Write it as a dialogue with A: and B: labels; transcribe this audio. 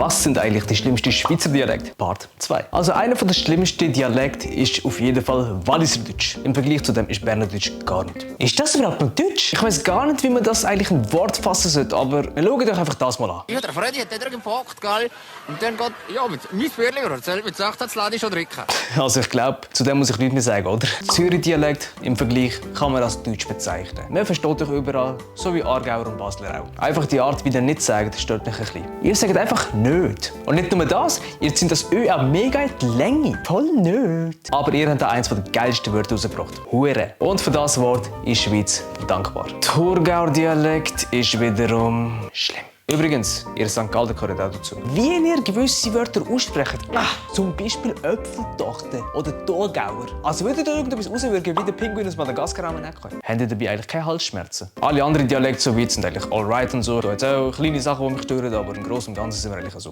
A: Was sind eigentlich die schlimmsten Schweizer Dialekte? Part 2. Also einer der schlimmsten Dialekte ist auf jeden Fall Walliserdeutsch. Im Vergleich zu dem ist Bernerdeutsch gar nicht. Ist das überhaupt noch Deutsch? Ich weiß gar nicht, wie man das eigentlich in Wort fassen sollte, aber wir schauen euch einfach das mal an.
B: Ja, der Freddy hat den gepackt, gell? Und dann geht, ja, mein Bürli, erzählt mit 16 das Lade schon drücken.
A: Also ich glaube, zu dem muss ich nichts mehr sagen, oder? Zürich-Dialekt im Vergleich kann man als Deutsch bezeichnen. Man versteht euch überall, so wie Aargauer und Basler auch. Einfach die Art, wie ihr nicht sagt, stört mich ein bisschen. Ihr sagt einfach nicht. Und nicht nur das, ihr zieht das Ö auch mega in die Länge. Voll nicht. Aber ihr habt da eins der geilsten Wörter rausgebracht. Hure. Und für das Wort ist die Schweiz dankbar. Thurgauer Dialekt ist wiederum schlimm. Übrigens, ihr St. Gallen gehört auch dazu. Wie ihr gewisse Wörter aussprecht, zum Beispiel Äpfeltochter oder Thurgauer. Also würdet ihr irgendetwas auswirken wie der Pinguin aus Madagaskar am Neckar? Habt ihr dabei eigentlich keine Halsschmerzen? Alle anderen Dialekte so weit sind eigentlich alright und so. Da hat auch kleine Sachen, die mich stören, aber im Großen und Ganzen sind wir eigentlich so.